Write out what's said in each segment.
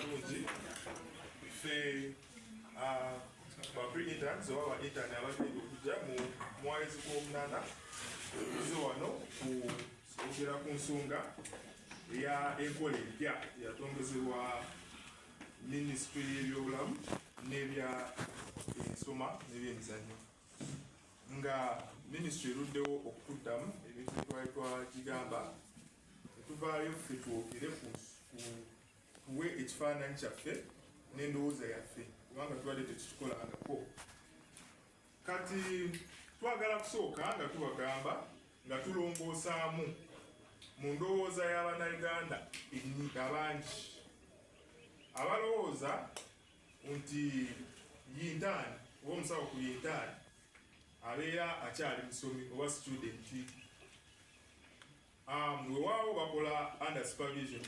Bulungi. Ffe ba pre-interns oba ba intern abagenda okujja mu mwezi gw'omunaana tuze wano kwogera ku nsonga eya enkola empya eyatongozebwa minisitule y'ebyobulamu n'ebya ensoma n'ebyemizannyo, nga minisitule eruddewo okutuddamu ebintu byetwali twagigamba. Netuvaayo ffe twogere ku tuwe ekifaananyi kyaffe n'endowooza yaffe, kubanga tubadde tetukikolangako. Kati twagala kusooka nga tubagamba nga tulongoosaamu mu ndowooza y'Abannayuganda abangi abalowooza nti intern oba omusawo ku intern abeera akyali musomi oba student. Weewaawo bakola under supervision,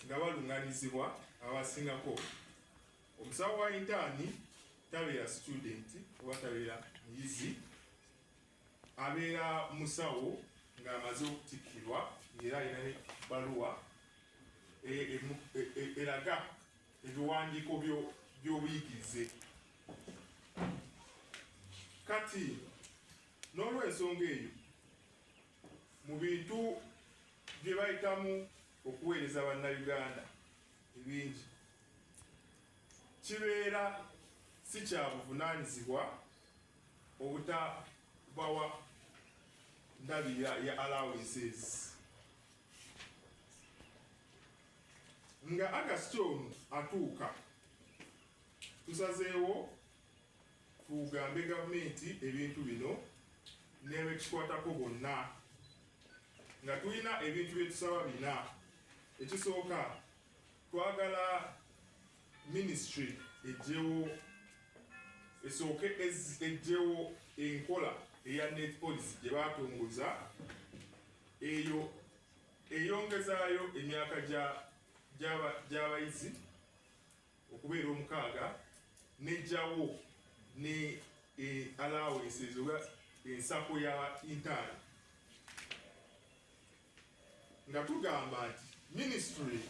nga baluŋŋamizibwa abasingako. Omusawo wa intern tabeera student oba tabeera muyizi, abeera musawo ng'amaze okutikkirwa, ng'era alina ne baluwa eraga ebiwandiiko by'obuyigirize. Kati n'olwensonga eyo, mu bintu bye bayitamu okuweereza Bannayuganda ebingi, kibeera si kya buvunaanyizibwa obutabawa ndabirira ya allowances. Nga August ono atuuka, tusazeewo tugambe gavumenti ebintu bino n'ebekikwatako bonna, nga tulina ebintu byetusaba bina. Ekisooka, twagala ministry ejjewo, esooke ejjewo enkola eya net policy gye batongoza, eyo eyongezaayo emyaka gy'abayizi okubeera 6, nejjawo ne allowances oba ensako ya intern, nga tugamba nti ministry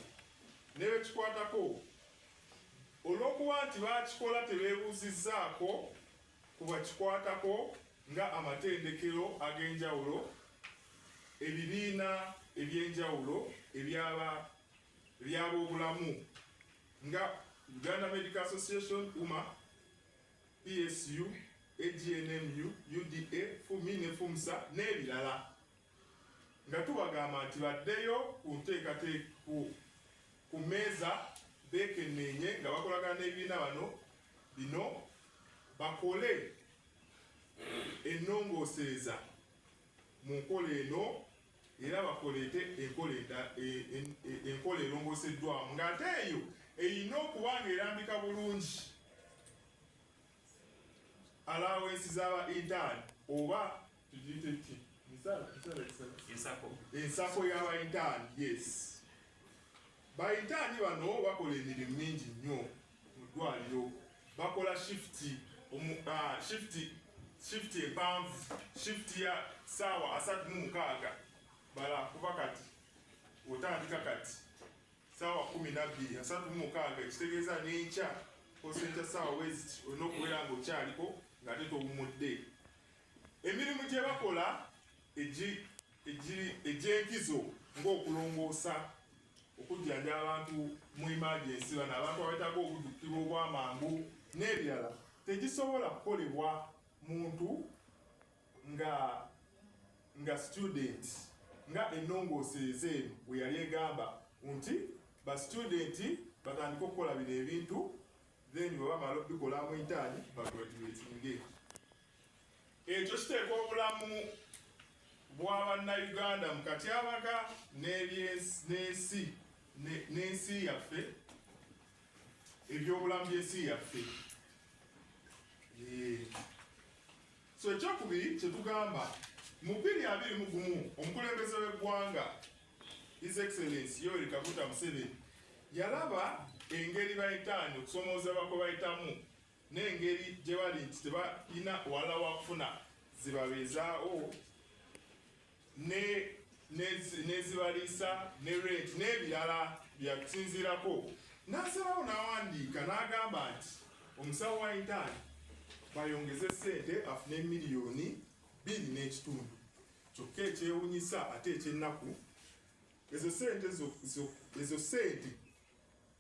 nebekikwatako, olw'okuba nti bakikola tebeebuuzizzaako ku bakikwatako nga amatendekero ag'enjawulo, ebibiina ebyenjawulo ebyab'obulamu nga Uganda Medical Association, UMA, PSU, AGNMU, UDA, FUMI ne FUMSA n'ebirala, nga tubagamba nti baddeyo ku nteekateeka ku mmeeza, beekenneenye nga bakolagana n'ebibiina bano bino, bakole ennongoosereza mu nkola eno, era bakoleete enkola erongooseddwamu, ng'ate eyo erina okuba ng'erambika bulungi allowance z'aba intern, oba tugiyite ki? Ensako. Ensako y'aba intern, yes. Ba intern bano bakola emirimu mingi nnyo mu ddwaliro. Bakola shift shift empanvu, shift ya saawa 36. Bala kuva kati, otandika kati saawa 12, 36, ekitegeeza n'enkya osenkya saawa weziti olina okubeera ng'okyaliko ng'ate towumudde. Emirimu gye bakola egy'enkizo ng'okulongoosa, okujjanjaba abantu mu emergency, bano abantu abeetaaga obuddukiro obw'amangu n'ebirala, tegisobola kukolebwa muntu nga student, nga ennongoosereza eno bwe yali egamba nti ba student batandike okukola bino ebintu, then bwe bamala okubikola mu intern bagraduatinge. Ekyo kiteeka obulamu bw'Abannayuganda mu katyabaga n'ensi yaffe, ebyobulamu by'ensi yaffe. So ekyokubiri kyetugamba, mu 2021 omukulembeze w'eggwanga, His Excellence Yoweri Kaguta Museveni, yalaba engeri ba intern okusomooza kwe bayitamu n'engeri gye bali nti tebalina wala wakufuna zibabeezaawo nezibaliisa ne rent n'ebirala. Byakusinziirako n'asalawo n'awandiika n'agamba nti omusawo wa intern bayongeze ssente afune 2.5 miliyoni. Kyokka ekyewunyisa ate ekyennaku, ezo sente ezo sente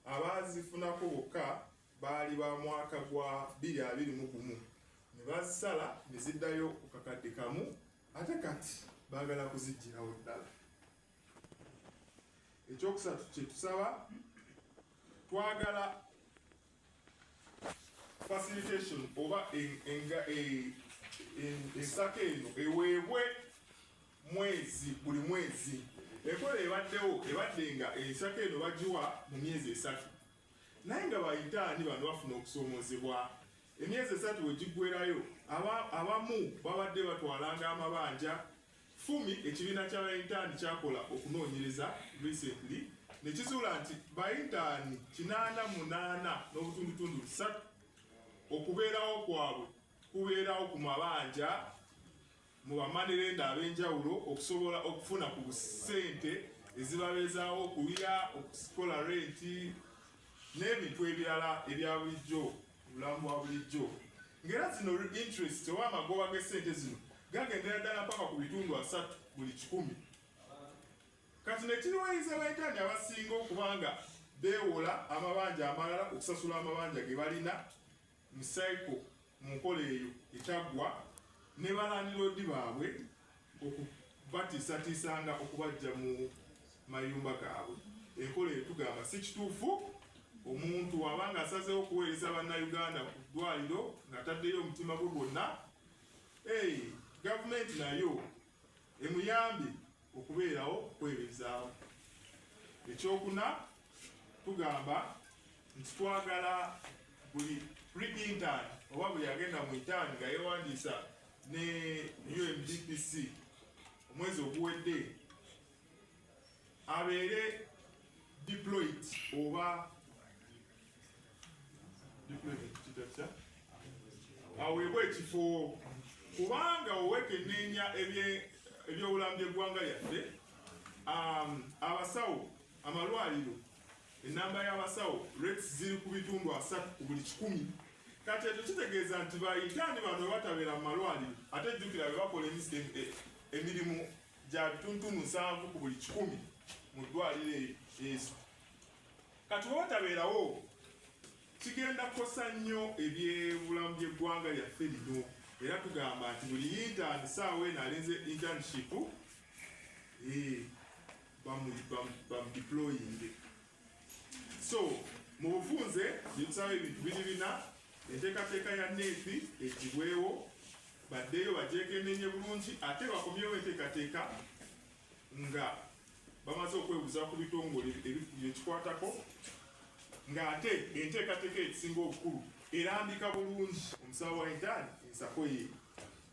abaazifunako bokka baali ba mwaka gwa 2021, ne bazisala ne ziddayo ku kakadde kamu, ate kati baagala kuziggyirawo ddala. Ekyokusatu kyetusaba, twagala facilitation oba ensako eno eweebwe mwezi buli mwezi. Enkola ebaddewo ebadde nga ensako eno bagiwa mu myezi 3, naye nga ba intern bano bafuna okusoomozebwa. Emyezi 3 we giggwerayo, abamu babadde batwalanga amabanja. FUMI, ekibiina ky'aba intern, kyakola okunoonyereza recently ne kizuula nti ba intern 88.3 okubeerawo kwabwe kubeerawo ku mabanja mu ba money lender ab'enjawulo, okusobola okufuna ku ssente ezibabeezaawo okulya, okukola renti n'ebintu ebirala ebya bulijjo, obulamu bwa bulijjo. Ng'era zino interest oba amagoba g'essente zino gagendera ddala paka ku 30% buli kikumi. Kati nekiriwayiza ba intern abasinga okuba nga beewola amabanja amalala okusasula amabanja ge balina mu cycle, mu nkola eyo etaggwa, ne ba landlord baabwe okubatiisatiisanga okubajja mu mayumba gaabwe. Enkola eyo tugamba si kituufu. Omuntu wabanga asazeewo okuweereza Bannayuganda ku ddwaliro ng'ataddeyo omutima gwe gwonna, hey, gavumenti nayo emuyambye okubeerawo kwebezaawo. Ekyokuna, tugamba nti twagala buli pre-intern oba buli agenda mu intern nga yeewandiisa ne UMDPC omwezi oguwedde abeere deployed oba deployment kitatya, aweebwe ekifo, kubanga owekenneenya ebyobulamu by'eggwanga lyaffe, abasawo, amalwaliro, enamba y'abasawo rates ziri ku 30% ku buli kikumi. Kati ekyo kitegeeza nti ba intern bano bwe batabeera mu malwaliro, ate jjukira bwe bakola emirimu gya 70% ku buli kikumi mu ddwaliro ezo. Kati bwe batabeerawo, kigenda kukosa nnyo ebyebulamu by'eggwanga lyaffe lino. Era tugamba nti buli intern saawa eno alinze internship, bamudeployinge. So mu bufunze byetusaba ebintu biri bina: enteekateeka ya NEP egibwewo, baddeyo bagyekenenye bulungi, ate bakomyewo enteekateeka nga bamaze okwebuuza ku bitongole ebikwatako, ng'ate enteekateeka ekisinga obukulu erambika bulungi omusawo wa intern ensako ye.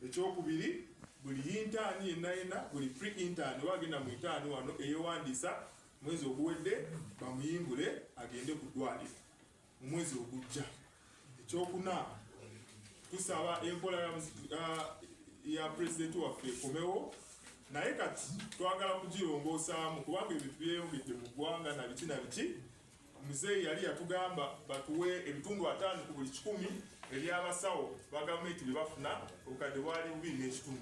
Ekyokubiri, buli intern yenna yenna, buli pre intern oba agenda mu intern wano eyewandiisa mwezi oguwedde, bamuyimbule agende ku ddwaliro mu mwezi ogujja. Ekyokuna, tusaba enkola ya pulezidenti waffe ekomewo, naye kati twagala kugirongoosaamu kubanga ebintu byeyongedde mu ggwanga na biki na biki. Muzeeyi yali yatugamba batuwe 50% ku buli kikumi ebyabasawo ba gavumenti bye bafuna, obukadde bwali 2.5.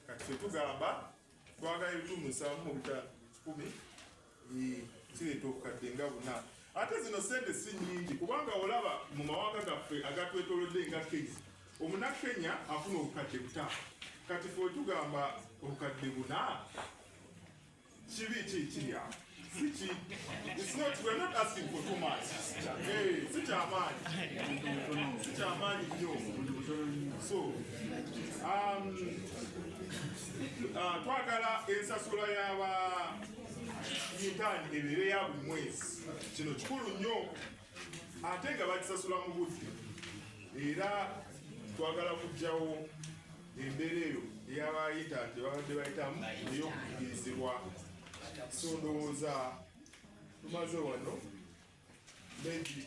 Kati ffe tugamba twagala 75% kikumi, kireeta obukadde nga buna. Ate zino sente si nnyingi, kubanga olaba mu mawanga gaffe agatwetolodde nga Kenya, Omunakenya afuna obukadde 500. Kati fe tugamba obukadde 400, kibi ki kiri awo? Siki, it's not, we're not asking for too much. Hey, si kyamaanyi, si kyamaanyi nnyo. So twagala ensasula y'aba intern ebeere ya buli mwezi. Kino kikulu nnyo, ate nga bakisasula mu budde. Era twagala kuggyawo embeera eyo ey'aba intern gye babadde bayitamu ey'okukugirizibwa. So ndowooza tumaze wano, maybe.